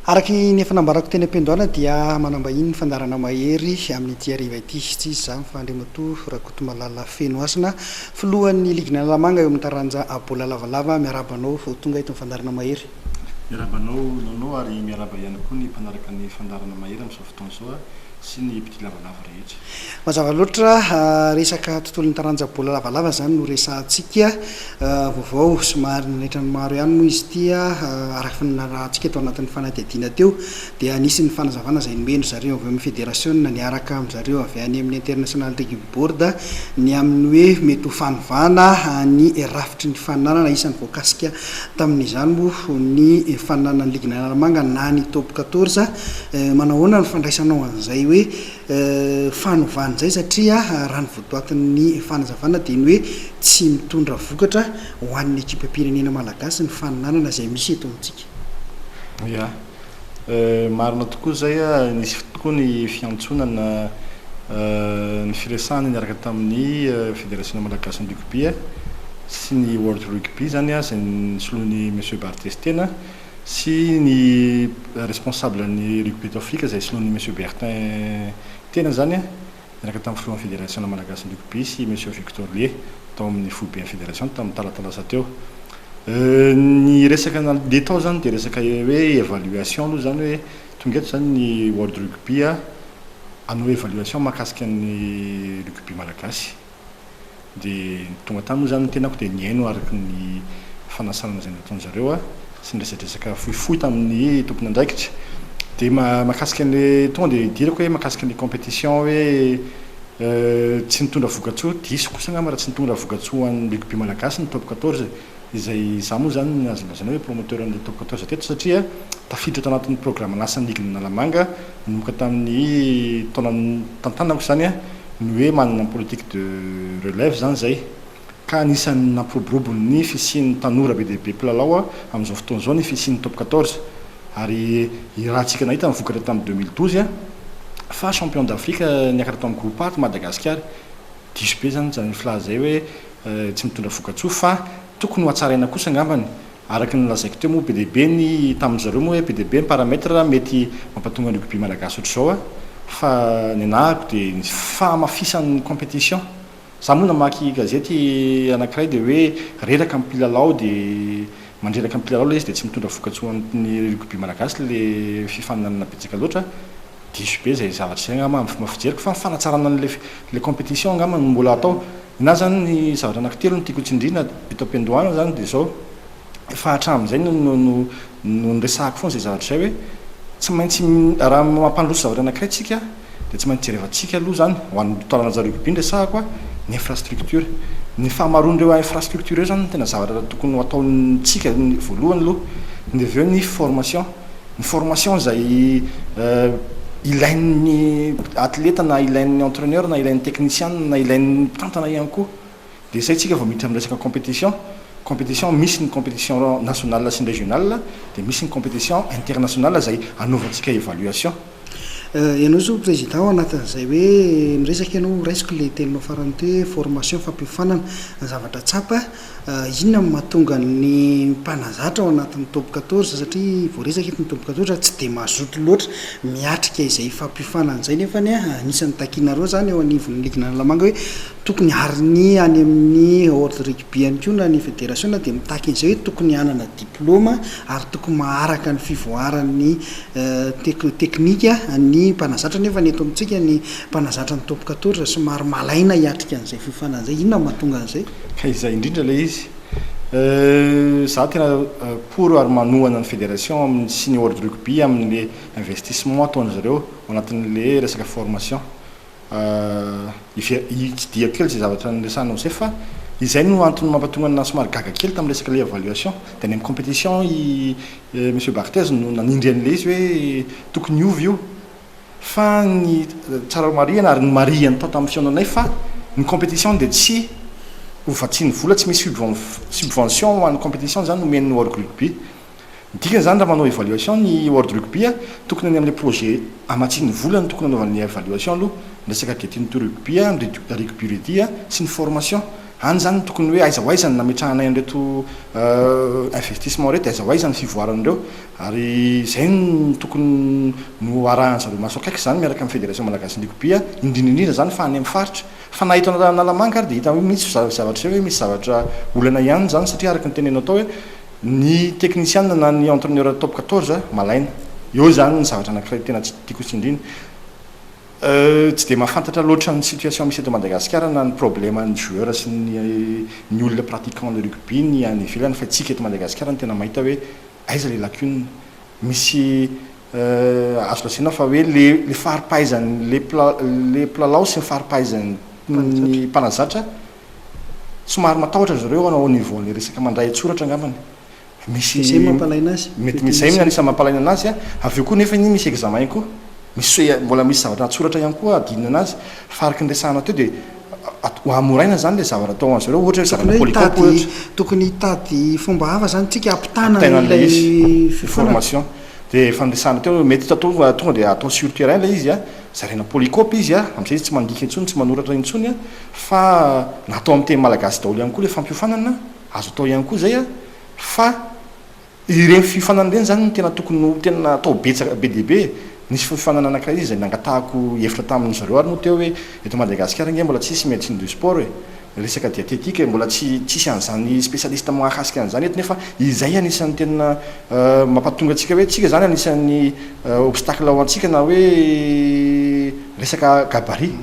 Araka ny efa nambarako teny am-piandohana dia manam-bahiny ny fandaharana Mahery amin'ity hariva ity. Tsy iza izany fa Andriamatoa Rakotomalala Fenohasina, filohan'ny ligin'Analamanga eo amin'ny taranja baolina lavalava. Miarahaba anao vao tonga eto amin'ny fandaharana Mahery. Miarahaba anao Nono ary miarahaba ihany koa ny mpanaraka ny fandaharana Mahery amin'izao fotoana izao sy ny mpitia lavalava rehetra. Mazava loatra, resaka tontolon'ny taranja baolina lavalava izany no resahantsika. Vaovao somary nanaitra ny maro ihany moa izy ity, araka ny narahantsika tao anatin'ny fanadihadiana teo dia nisy ny fanazavana izay nomen-dry zareo avy ao amin'ny federasiona niaraka amin-dry zareo avy any amin'ny International Rugby Board ny amin'ny hoe mety ho fanovana ny rafitry ny faninanana. Isan'ny voakasika tamin'izany moa ny faninanana ny ligin'Analamanga na ny Top 14. Manao ahoana ny fandraisanao an'izay hoe fanovana izay satria raha ny votoatin'ny fanazavana dia ny hoe tsy mitondra vokatra ho an'ny ekipam-pirenena malagasy ny faninanana izay misy eto amintsika. Ya, marina tokoa izay, nisy tokoa ny fiantsoana na ny firesahana niaraka tamin'ny Federasiona malagasin'ny rugby sy ny World Rugby izany izay nisoloan'i Monsieur Barthez tena sy ny responsable ny rugby eto Afrika izay soloan'i Monsieur Bertin tena izany niaraka tamin'ny filohan'ny federasiona malagasin'ny rugby sy Monsieur Victor Lie tao amin'ny foiben'ny federation tamin'ny talata lasa teo. Ny resaka nandeha tao izany dia resaka hoe évaluation aloha izany hoe tonga eto izany ny World Rugby hanao évaluation mahakasika ny rugby malagasy. Dia tonga tany moa izany ny tenako dia nihaino araka ny fanasana izay nataon-dry zareo sy niresadresaka fohifohy tamin'ny tompon'andraikitra. Dia mahakasika an'ilay tonga dia idirako hoe mahakasika ny compétition hoe tsy nitondra vokatsoa, diso kosa angamba raha tsy nitondra vokatsoa ho an'ny rugby malagasy ny top 14 izay izaho moa izany azo lazaina hoe promoteur an'ilay top 14 teto satria tafiditra tao anatin'ny programan'asan'ny ligin'Analamanga nanomboka tamin'ny taona nitantanako izany ny hoe manana politique de relève izany izay ka anisan'ny nampiroborobo ny fisian'ny tanora be dia be mpilalao amin'izao fotoana izao ny fisian'ny top 14 ary irahantsika nahita ny vokatra tamin'ny 2012 fa champion d'Afrique niakatra tao amin'ny groupe A Madagasikara. Diso be izany izany filaza izay hoe tsy mitondra vokatsoa fa tokony ho hatsaraina kosa angambany. Araka ny nolazaiko teo moa be dia be ny tamin-dry zareo moa hoe be dia be ny paramètre mety mampatonga ny rugby malagasy ohatr'izao fa ny anahako dia ny fahamafisan'ny compétition. Za moa namaky gazety anankiray dia hoe reraka ny mpilalao dia mandreraka ny mpilalao ilay izy dia tsy mitondra vokatsoa ho an'ny rugby malagasy ilay fifaninanana betsaka loatra. Diso be izay zavatra izay angamba amin'ny fomba fijeriko fa ny fanatsarana an'ilay ilay compétition angamba no mbola atao. Ny ahy izany ny zavatra anankitelo no tiako hotsindriana eto am-piandohana izany dia izao, efa hatramin'izay no no no no niresahako foana izay zavatra izay hoe tsy maintsy raha mampandroso zavatra anankiray tsika dia tsy maintsy jerevantsika aloha izany, ho an'ny taranja rugby no resahako a, ny infrastructure. Ny fahamaroan'ireo infrastructure ireo izany no tena zavatra tokony ho ataontsika voalohany aloha. Dia avy eo ny formation. Ny formation izay ilain'ny atleta na ilain'ny entraineur na ilain'ny technicien na ilain'ny mpitantana ihany koa. Dia izay tsika vao miditra amin'ny resaka compétition. Compétition, misy ny compétition nationale sy ny régionale, dia misy ny compétition internationale izay anaovantsika évaluation. Ianao izao président ao anatin'izay hoe miresaka ianao, raisiko ilay teninao farany teo hoe formation, fampiofanana, ny zavatra tsapa Inona no mahatonga ny mpanazatra ao anatin'ny top 14 satria voaresaka eto ny top 14 tsy dia mazoto loatra miatrika izay fampiofanana izay nefa anisan'ny takianareo izany eo anivon'ny ligin'Analamanga hoe tokony ary ny any amin'ny World Rugby ihany koa na ny federasiona dia mitaky an'izay hoe tokony hanana diplaoma ary tokony maharaka ny fivoaran'ny teknika ny mpanazatra nefa ny eto amintsika ny mpanazatra ny top 14 somary malaina hiatrika an'izay fiofanana izay. Inona no mahatonga an'izay? Ka izay indrindra ilay izy. Za tena pour ary manohana ny fédération amin'ny sy ny World Rugby amin'le investissement ataon-dry zareo ao anatin'le resaka formation. Hitsidihako kely izay zavatra niresahanao izay fa izay no antony mampatonga anah somary gaga kely tamin'ny resaka le évaluation. Dia any amin'ny compétition i Monsieur Barthez no nanindry an'ilay izy hoe tokony hiova io. Fa ny tsara ho marihana ary nomarihany tao tamin'ny fihaonanay fa ny compétition dia tsy ho vatsian'ny vola, tsy misy subvention ho an'ny compétition izany nomen'ny World Rugby. Ny dikany izany raha manao évaluation ny World Rugby, tokony any amin'ilay projet hamatsiany vola no tokony hanaovany ny évaluation aloha, ny resaka Get Into Rugby, ny Rugby Ready sy ny formation. Any izany no tokony hoe aiza ho aiza no nametrahanay an'ireto investissement ireto, aiza ho aiza ny fivoaran'ireo. Ary izay no tokony no arahan-dry zareo maso akaiky izany miaraka amin'ny Federation Malagasin'ny Rugby, indrindra indrindra izany fa any amin'ny faritra. Fa na eto Analamanga ary dia hita hoe misy zavatra izay hoe misy zavatra olana ihany izany satria araka ny teneninao tao hoe ny teknisiana na ny entraineur top 14 malaina. Eo izany ny zavatra anankiray tena tsy tiako tsindriana. Tsy dia mahafantatra loatra ny situation misy eto Madagasikara na ny problème ny joueur sy ny ny olona pratiquant ny rugby ny any ivelany fa isika eto Madagasikara no tena mahita hoe aiza le lacune. Misy Azo lazaina fa hoe le le fari-pahaizan'ny le le mpilalao sy ny fari-pahaizan'ny mpanazatra somary matahotra ry zareo au niveau an'le resaka mandray an-tsoratra angambany. Misy Izay mampalaina azy. Mety misy izay anisan'ny mampalaina anazy a. Avy eo koa nefa anie misy examen koa. Misy hoe mbola misy zavatra an-tsoratra ihany koa adinina anazy. Fa araka ny resahana teo dia ho hamoraina izany le zavatra atao an-dry zareo ohatra hoe zareo Tokony hoe polycope ohatra. Tokony hitady fomba hafa izany tsika hampitana Hampitaina an'ilay an'ilay izy, fiofanana. formation. Dia efa niresahana teo hoe mety atao tonga dia atao sur terrain ilay izy a, zaraina polycope izy a, amin'izay izy tsy mandika intsony, tsy manoratra intsony a, fa na atao amin'ny teny malagasy daholo ihany koa ilay fampiofanana, azo atao ihany koa izay a, fa ireny fiofanana ireny izany no tena tokony ho tena atao betsaka be dia be e. Nisy fiofanana anankiray izay nangatahako hevitra tamin-dry zareo ary moa teo hoe eto Madagasikara ange mbola tsisy médecine du sport e. Resaka diatetika e, mbola tsy tsisy an'izany spécialiste mahakasika an'izany eto nefa izay anisan'ny tena mampatonga antsika hoe tsika zany anisan'ny obstacle ho antsika na hoe resaka gabarit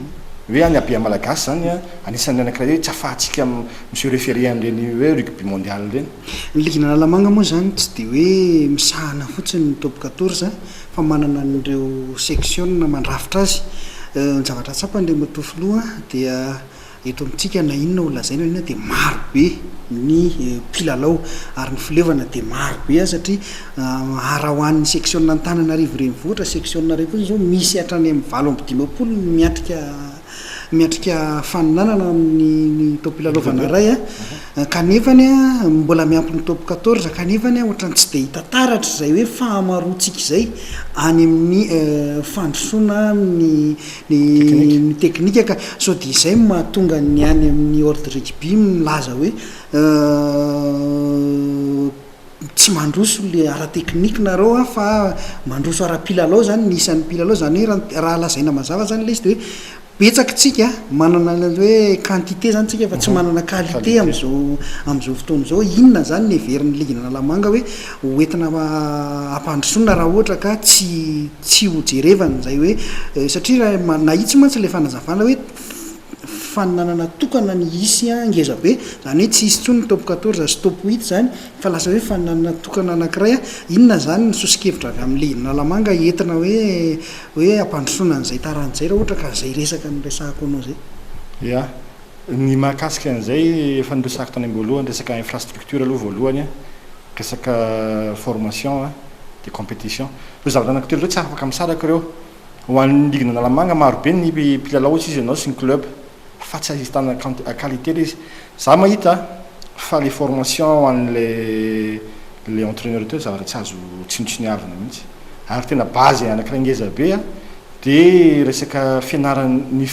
hoe any habe malagasy zany anisan'ny anankiray hoe tsy afahantsika mi-se référer an'ireny hoe rugby mondial ireny. Ny ligin'Analamanga moa izany tsy dia hoe misahana fotsiny ny top 14 fa manana an'ireo section mandrafitra azy. Ny zavatra tsapa Andriamatoa Filoha dia Eto amintsika na inona ho lazaina na inona dia maro be ny mpilalao ary ny fileovana dia maro be satria raha ho an'ny section Antananarivo renivohitra section iray fotsiny izao misy hatrany amin'ny 58 ny miatrika miatrika faninanana amin'ny taom-pilalaovana iray a kanefany a mbola miampy ny top 14 kanefany a ohatran'ny tsy dia hita taratra izay hoe fahamaroantsika izay any amin'ny fandrosoana amin'ny ny teknika ka sao dia izay no mahatonga ny any amin'ny ordre rugby milaza hoe tsy mandroso le ara-teknika nareo a fa mandroso ara-pilalao zany ny isan'ny mpilalao zany hoe raha lazaina mazava zany le izy de hoe betsaka tsika manana ilay hoe quantité zany tsika fa tsy manana qualité am'zao am'zao fotoana izao. Inona zany ny heverin'ny ligin'Analamanga hoe ho entina hampandrosoana raha ohatra ka tsy tsy ho jerevana izay hoe satria raha nahitsy mantsy ilay fanazavana hoe faninanana tokana ny hisy ngeza be, izany hoe tsy hisy intsony ny top 14 sy top 8 izany fa lasa hoe faninanana tokana anankiray. Inona izany ny soso-kevitra avy amin'ny ligin'Analamanga entina hoe hoe hampandrosoana an'izay taranja izay raha ohatra ka izay resaka niresahako anao izay? Ya, ny mahakasika an'izay efa niresahako tany am-boalohany, resaka infrastructure aloha voalohany. Resaka formation dia compétition. Ireo zavatra anankitelo ireo tsy afaka misaraka ireo. Ho an'ny ligue n'Analamanga maro be ny mpilalao hoy izy ianao sy ny club fa tsy ahitana qualité ilay izy. Za mahita fa le formation ho an'ilay le entraineur teo zavatra tsy azo tsinontsiniavina mihitsy. Ary tena base anankiray ngeza be dia resaka fianarana ny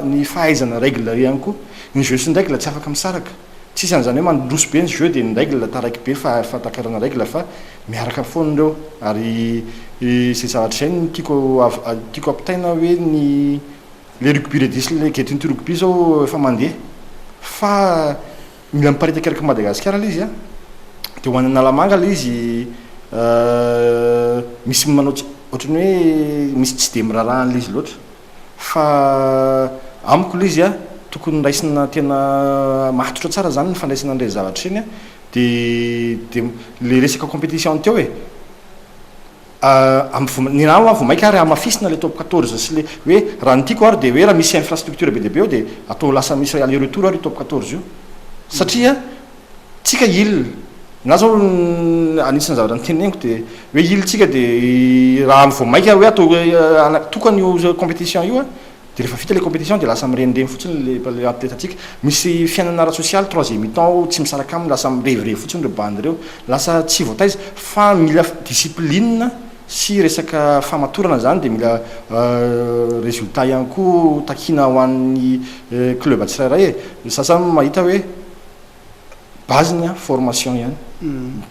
ny fahaizana règle ihany koa. Ny jeu sy ny règle tsy afaka misaraka. Tsisy an'izany hoe mandroso be ny jeu dia ny règle taraiky be fa fahatakarana règle fa miaraka foana ireo ary izay zavatra izay no tiako tiako ampitaina hoe ny le rugby ladies sy le get into rugby zao efa mandeha fa mila miparitaka eraky Madagasikara le izy a de ho an'ny Analamanga le izy misy manao tsy ohatran'ny hoe misy tsy de miraharaha an'le izy loatra. Fa amiko ilay izy a, tokony raisina tena matotra tsara zany ny fandraisana an'ireny zavatra ireny a, de de le resaka compétition teo e, am- vao ny ahy vao maika ary hamafisina le top 14 sy le hoe raha ny tiako ary de hoe raha misy infrastructure be dia be eo de atao lasa misy aller retour ary io top 14 io satria Tsika île, na zao anisan'ny zavatra noteneniko de hoe île tsika de raha vao maika hoe atao tokana io compétition io a, de rehefa vita le compétition de lasa mirenireny fotsiny le le athlète antsika, misy fiainana ara-tsosialy troisième mi-temps tsy misaraka aminy lasa mirevirevy fotsiny ireo bandy ireo, lasa tsy voataiza fa mila discipline. sy resaka famatorana zany de mila résultat ihany koa takina ho an'ny club tsirairay e. Za zany mahita hoe base-ny a formation ihany,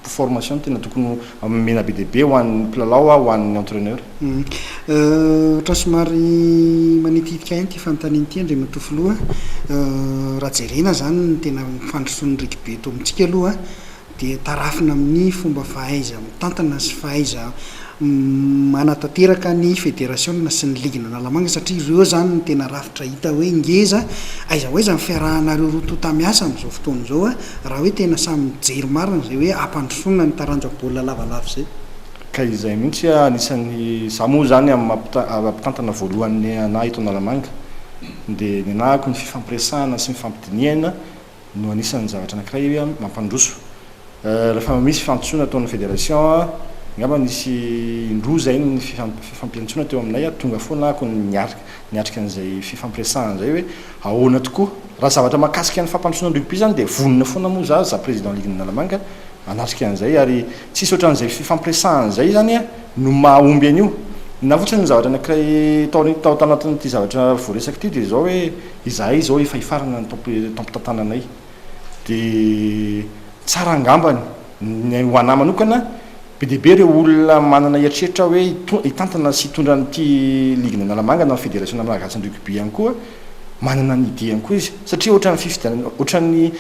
formation tena tokony mena be deaibe ho an'ny mpilalao a, ho an'ny entraîneur. Ohatra somary manitikitika ihany ty fanontaniana ity, Andriamatoa Filoha. Raha jerena zany ny tena fandrosoan'ny rugby eto amintsika aloha dia tarafina amin'ny fomba fahaiza mitantana sy fahaiza manatanteraka ny fédération sy ny ligue Analamanga, satria ireo zany ny tena rafitra hita hoe ngeza. Aiza ho aiza ny fiarahanareo roa tonta miasa am'izao fotoana izao a, raha hoe tena samy mijery marina zay hoe ampandrosoana ny taranja baolina lavalava zay? Ka izay mihitsy a, anisan'ny za moa zany amy mampitantana voalohany anahy eto Analamanga de ny anahako ny fifampiresahana sy mifampidinihana no anisan'ny zavatra anankiray hoe mampandroso. Rehefa misy fiantsoana ataon'ny fédération, angamba nisy indroa zay ny fifampiantsoana teo aminay a, tonga foana ako niarika niatrika an'izay fifampiresahana zay hoe ahoana tokoa raha zavatra mahakasika ny fampandrosoana ny rugby zany, de vonona foana moa za président ligue Analamanga anatrika an'izay. Ary tsisy ohatran'izay fifampiresahana zay zany a no mahomby an'io. Na fotsiny ny zavatra anankiray tao tanatin'ity zavatra voaresaka ity de zao hoe izahay zao efa hifarana ny taom-pitantananay, de tsara angambany ny ho anahy manokana be deaibe reo olona manana eritreritra hoe hitantana sy hitondra an'ity ligue Analamanga na fédération malagasy ny rugby ihany koa, manana ny idée ihany koa izy, satria ohatran'ny fifidianana, ohatran'ny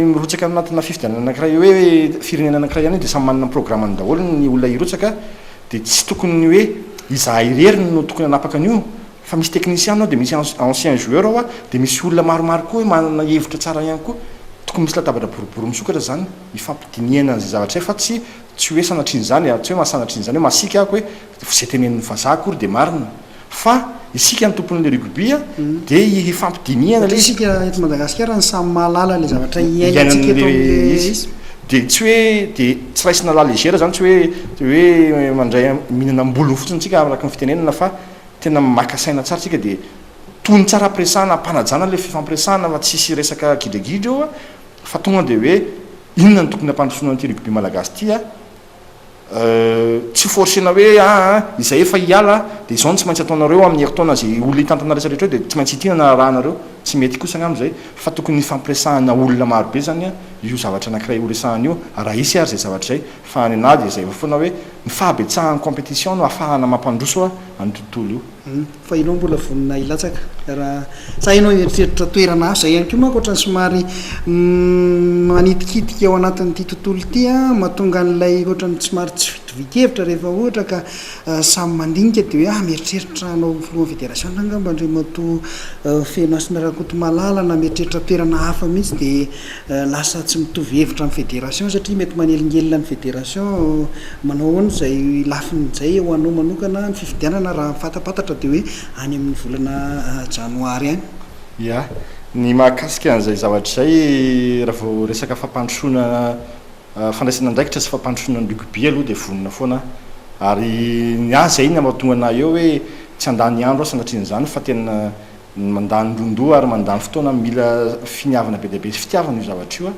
mirotsaka anatina fifidianana anankiray hoe firenena anankiray ihany de samy manana programme daholo ny olona hirotsaka. De tsy tokony hoe izahay irery no tokony hanapaka an'io, fa misy technicien ao, de misy ancien joueur ao a, de misy olona maromaro koa hoe manana hevitra tsara ihany koa. Tokony misy latabatra boribory misokatra zany ifampidinihana an'izay zavatra zay, fa tsy hoe sanatrian'izany a, tsy hoe mahasanatrian'izany hoe masiaka ako hoe zay tenenin'ny vazaha akory de marina, fa isika ny tompon'le rugby a de ifampidinihana le isika eto Madagasikara ny samy mahalala le zavatra iainantsika eto am'le izy. De tsy hoe de tsy raisina la légère zany, tsy hoe mandray mihinana ambolony fotsiny tsika araky ny fitenenana, fa tena maka saina tsara tsika, de tony tsara ampiresahana, ampanajana le fifampiresahana, fa tsisy resaka gidragidra eo a, fa tonga de hoe inona no tokony ampandrosoana an'ity rugby malagasy ty a. Tsy forcena hoe aa izay efa hiala de izao no tsy maintsy ataonareo amin'ny herintaona, zay olona hitantana rehetra rehetra eo de tsy maintsy itiana na rahanareo, tsy mety kosa angamba zay, fa tokony hifampiresahana olona marobe zany a io zavatra anankiray ho resahana io, raha hisy ary zay zavatra zay. Fa ny anahy de zay foana hoe ny fahabetsahan'ny compétition no ahafahana mampandroso a any tontolo io. Fa ianao mbola vonona hilatsaka raha sa ianao mieritreritra toerana hafa zay ihany koa manko ohatrany somary manitikitika ao anatin'ity tontolo ity a, mahatonga an'ilay ohatrany somary tsy fitovi-kevitra rehefa ohatra ka samy mandinika de hoe ah, mieritreritra anao filohan'ny fédération angamba Andriamatoa Fenohasina Rakotomalala, na mieritreritra toerana hafa mihitsy, de lasa tsy mitovy hevitra amin'ny fédération satria mety manelingelina ny fédération. Manao ahoana izay lafiny izay ho anao manokana ny fifidianana, raha fantapantatra de hoe any amin'ny volana janoary any? Ya, ny mahakasika an'izay zavatra izay, raha vao resaka fampandrosoana, fandraisana andraikitra sy fampandrosoana ny rugby aloha de vonona foana aho. Ary ny ahy zay ny mahatonga anahy eo hoe tsy handany andro aho sanatrian'izany, fa tena mandany rondoha ary mandany fotoana, mila finiavana be dia be sy fitiavana io zavatra io a.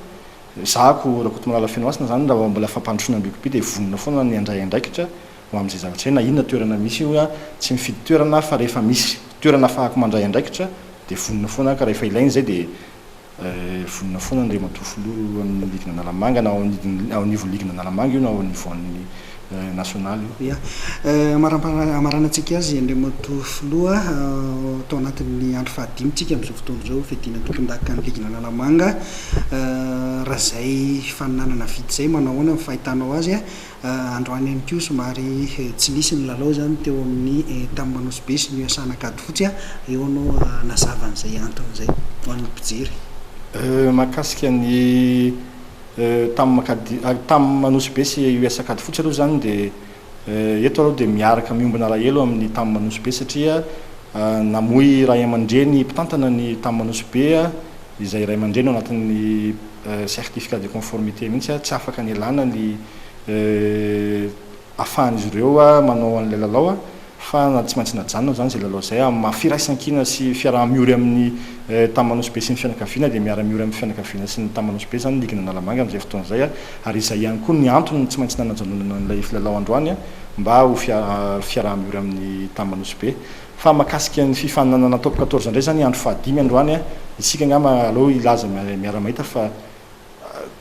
Zahako Rakotomalala Fenohasina zany, raha mbola fampandrosoana ny rugby de vonona foana ny handray andraikitra ho amin'izay zavatra izay, na inona toerana misy io a. Tsy mifidy toerana fa rehefa misy toerana ahafahako mandray andraikitra de vonona foana, ka rehefa ilaina izay de vonona foana Andriamatoa Filoha amin'ny ligue Analamanga, na ao anivon'ny ligue Analamanga io na ao anivoan'ny national io. Ya, amaranantsika azy, Andriamatoa Filoha, tao anatin'ny andro fahadimy tsika amin'izao fotoana izao fiadiana tompon-daka ny ligue Analamanga. Raha izay faninanana vita izay, manao ahoana ny fahitanao azy a? Androany ihany koa somary tsy nisy ny lalao zany teo amin'ny TAM Nosy Be sy ny USA Ankadifotsy a. Eo anao nazava an'izay antony izay ho an'ny mpijery. Mahakasika ny TAM Ankady, TAM Nosy Be sy US Ankadifotsy aloha zany, de eto aloha de miaraka miombona alahelo amin'ny TAM Nosy Be satria namoy ray aman-dreny mpitantana ny TAM Nosy Be, izay ray aman-dreny ao anatin'ny certificat de conformité mihitsy a, tsy afaka nialana ny ahafahan'izy ireo a manao an'ilay lalao a, fa na tsy maintsy najanona zany zay lalao zay. Amin'ny maha firaisankina sy fiaraha-miory amin'ny TAM Nosy Be sy ny fianakaviana, dia miara-miory amin'ny fianakaviana sy ny TAM Nosy Be zany ligue Analamanga amin'izay fotoana izay a. Ary izay ihany koa ny antony tsy maintsy nanajanonana an'ilay filalao androany a. mba ho fiaraha-miory amin'ny Tam Nosy Be. Fa mahakasika ny fifaninanana top 14 indray zany, andro fahadimy androany, isika angamba aloha hilaza miara-mahita fa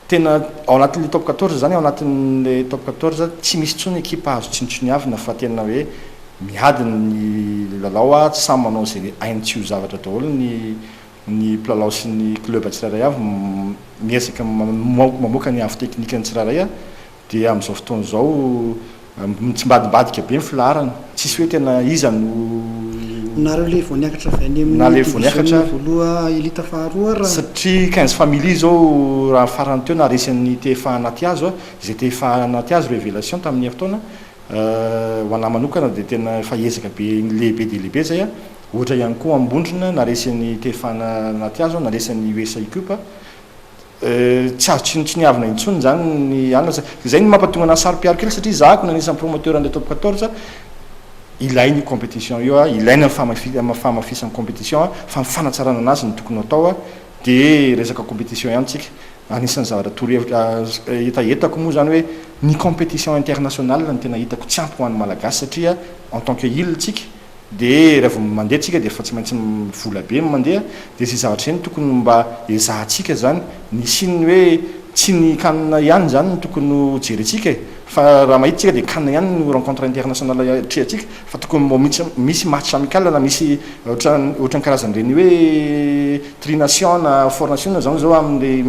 tena ao anatin'le top 14 zany, ao anatin'le top 14 tsy misy intsony ekipa azo tsinontsiniavina, fa tena hoe miady ny lalao, tsy samy manao zay hainy tsy ho zavatra daholo ny mpilalao sy ny club tsirairay avy, miezaka mamoaka ny avo teknika ny tsirairay. Dia amin'izao fotoana izao mitsimbadimbadika be ny filaharana, tsisy hoe tena iza no Nareo le vao niakatra avy any Na le vao niakatra. Amin'ny voaloha élite faharoa raha Satria 15 Family zao raha farany teo naresy TFA anaty azo, izay TFA anaty azo révélation tamin'ny herintaona. Ho anahy manokana dia tena efa ezaka be lehibe dia lehibe zay. Ohatra ihany koa Ambondrona naresy ny TFA anaty azo, naresy ny USA Cup. Tsy azo tsinontsiniavina intsony zany ny anina. Zay no mampatonga anahy saro-piaro kely, satria zahako nanisany promoteur an'le top 14. Ilaina io compétition io, ilaina ny fahamafisan'ny compétition, fa ny fanatsarana anazy no tokony atao. De resaka compétition ihany tsika, anisan'ny zavatra torohevitra hetahetako moa zany hoe ny compétition internationale no tena hitako tsy ampy ho an'ny Malagasy, satria en tant que île tsika de raha vao mandeha tsika de efa tsy maintsy vola be mandeha. De zay zavatra zay no tokony mba ezahantsika zany, ny sin'ny hoe tsy ny CAN ihany zany no tokony ho jerentsika e, fa raha mahita tsika de CAN ihany no rencontre internationale atrehantsika, fa tokony mba misy match amical na misy ohatran'ny karazan'ireny hoe tri-nation na four nation zany zao amin'le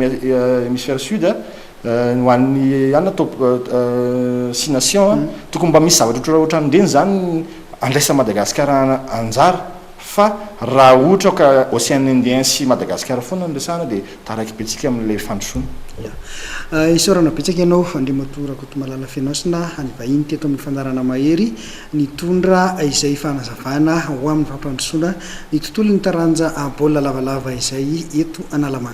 hémisphère sud ho an'ny anina top six nation. Tokony mba misy zavatra ohatran'ireny zany andraisa Madagasikara anjara, fa raha ohatra ka océan Indien sy Madagasikara foana no resahana de taraiky be tsika amin'le fandrosoana. Ya, isaorana betsaka ianao, Andriamatoa Rakotomalala Fenohasina, ny vahiny teto amin'ny fandaharana Mahery, nitondra izay fanazavana ho amin'ny fampandrosoana ny tontolon'ny taranja baolina lavalava izay eto Analamanga.